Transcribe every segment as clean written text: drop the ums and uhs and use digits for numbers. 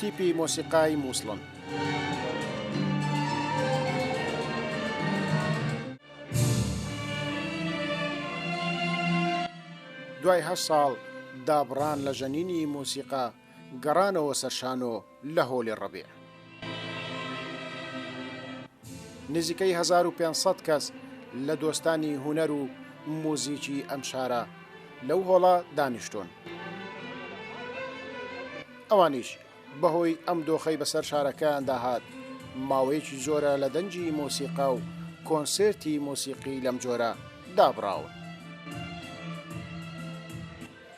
تیپی مۆسیقای مووسڵن. دوای هەشت ساڵ دابڕان لە ژەنینی مۆسیقا، گەڕانەوە سەر شانۆ لە هۆلی ڕەبیع. نزیکەی 1500 کەس لە دۆستانی هونەر و موزیکی ئەم شارە لەو هۆڵە دانیشتوون. ئەوانیش بەهۆی ئەم دۆخەی بەسەر شارەکەیاندا هات، ماوەیەکی زۆرە لە دەنگی مۆسیقا و کۆنسێرتی مۆسیقی لەم جۆرە دابڕاون.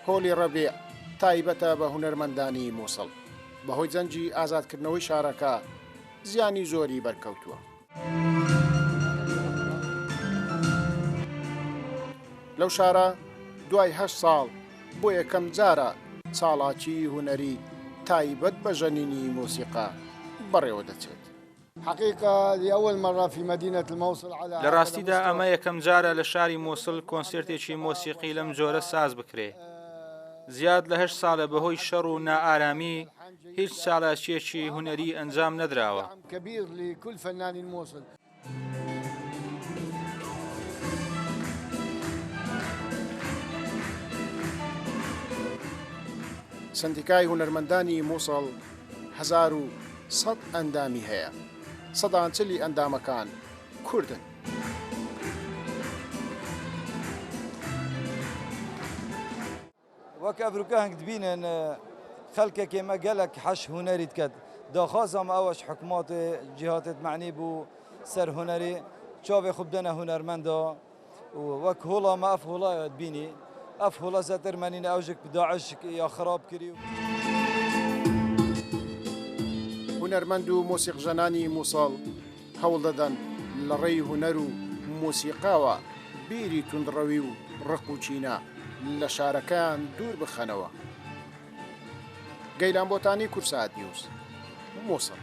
هۆڵی ڕەبیع تایبەتە بە هونەرمەندانی موسڵ، بەهۆی جەنگی ئازادکردنەوەی شارەکە زیانی زۆری بەرکەوتووە. لەو شارە دوای هەشت ساڵ بۆ یەکەم جارە چاڵاکیی هونەری تایبەت بە ژەنینی مۆسیقا بەڕێوە دەچێت. لە ڕاستیدا ئەمە یەکەم جارە لە شاری موسڵ کۆنسێرتێکی مۆسیقی لەم جۆرە ساز بکرێ. زیاد لە هەشت ساڵە بەهۆی شەڕ و نائارامی هیچ چالاکییەکی هونەری ئەنجام نەدراوە. سەندیکای هونەرمەندانی موسڵ 1100 ئەندامی هەیە، سەدان چلی ئەندامەکان کوردن. وەک ئەڤروکە هەنگ دبینن خەلکەکێ مە گەلەک حەش هونەری دکەت داخوازا مە ئەوەش حکوماتێ جیهاتێت مەعنی بوو سەر هونەری چاوێ خو بدەنە هونەرمەندا و وەک هۆڵا مە ئەف هۆڵایە دبینی ئەف هۆڵە زەتر مەنینە ئەوژک داعش یا خراب کری و. هونەرمەند و مۆسیقژەنانی موسڵ هەوڵدەدەن لەڕێی هونەر و مۆسیقاوە بیری توندڕەوی و ڕق و کینە لە شارەکەیان دوور بخەنەوە. گەیلان بۆتانی، کوردسات نیوز، موسڵ.